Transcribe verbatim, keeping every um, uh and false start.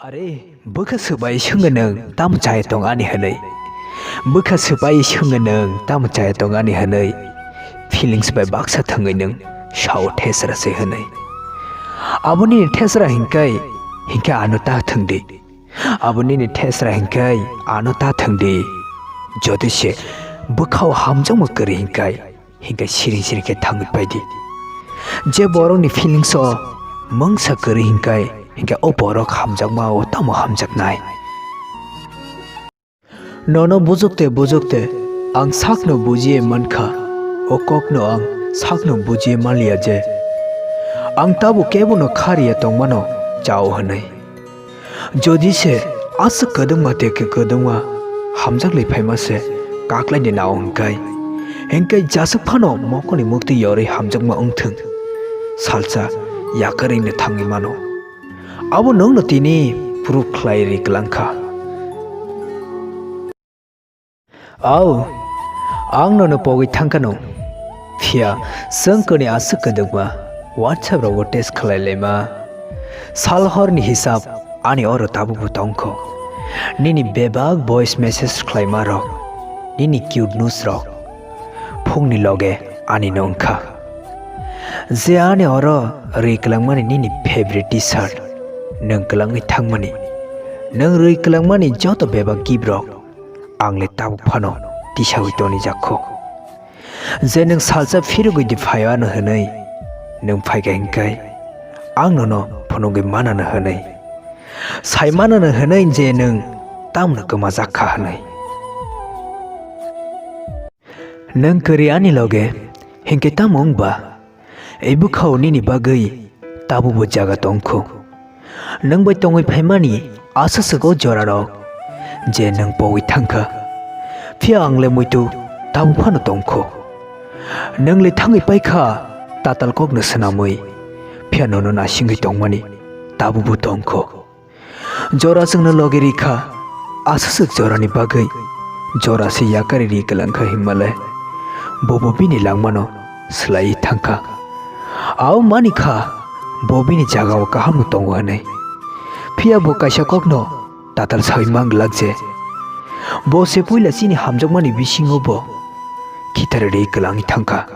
Are, bwkha swbai swngo nwng tamo chaya tong ani hwnwi? Bwkha swbai swngo nwng tamo chaya tong ani hwnwi? Feelings bai baksa thangwi nwng sao thesra se hwnwi. Abo nini thesra hinkai, hinkai ano ta thwng di. Abo nini thesra hinkai ano ta thwng di. Jodi se bwkhao hamjakma kwrwi hinkai, hinkai siring siring khe thangwi pai di. Je borokni feelings o mungsa kwrwi hinkai, hinkai o borok hamjakma o tamo hamjaknai. Nono bujukte bujukte ang sakno bujiye mankha, o kokno ang sakno bujiye manliya je ang tabuk kebono khariya tongmano chao hwnwi. Jodi se aswk kwdwngma tei kwdwngma hamjaklai phaima se kaklaini nao hwnkai, hwnkai jaswk phano mokoni mukti yorwi hamjakma wngthwng, salsa yakarwino thangwi mano. Abo nwngno tini proof khlai ri kwlangkha. Au, ang nono pogwi thangkano. Phiya, chwng kwnwi aswk kwdwkma WhatsApp rogo text khlai laima. Sal horni hisab ani oro tabukbo tongkho. Nini bebak voice message khlaima rok, nini cute news rok, phungni loge ani no wngkha. Je ani oro rwi kwlangmani nini favorite T-shirt, nwng kwlangwi thangmani, nwng rwi kwlangmani joto bebak gift rok, ang le tabuk phano tisawi tonijakho. Je nwng salsa phirogwi di phaio ano hwnwi, nwng phaikha hinkai ang nono phunugwi manano hwnwi, sai manano hwnwi je nwng tamno kwmajak kha hwnwi. Nwng kwrwi ani loge hinkhe tamo wngba? Ebo khao nini bagwi tabukbo jaga tongkho. Nwng bai tongwi phaimani aswk o jorarok je nwng pogwi thangkha, phiya ang le muitu tabuk phano tongkho. Nwng le thangwi paikha tatal kokno swnamwi, phiya nono nasingwi tongmani tabukbo tongkho. Jora chwngno logi rikha, aswk jorani bagwi jora se yakarwi ri kwlangkha hinmale, bobo bini langmano swlaiwi thangkha. Ao manikha, bo bini jagao kahamno tongo hwnwi. Phiya bo kaisa kokno tatal sawi manglak je, bo se puila chini hamjakmani bisingo bo khitar ri kwlangwi thangkha.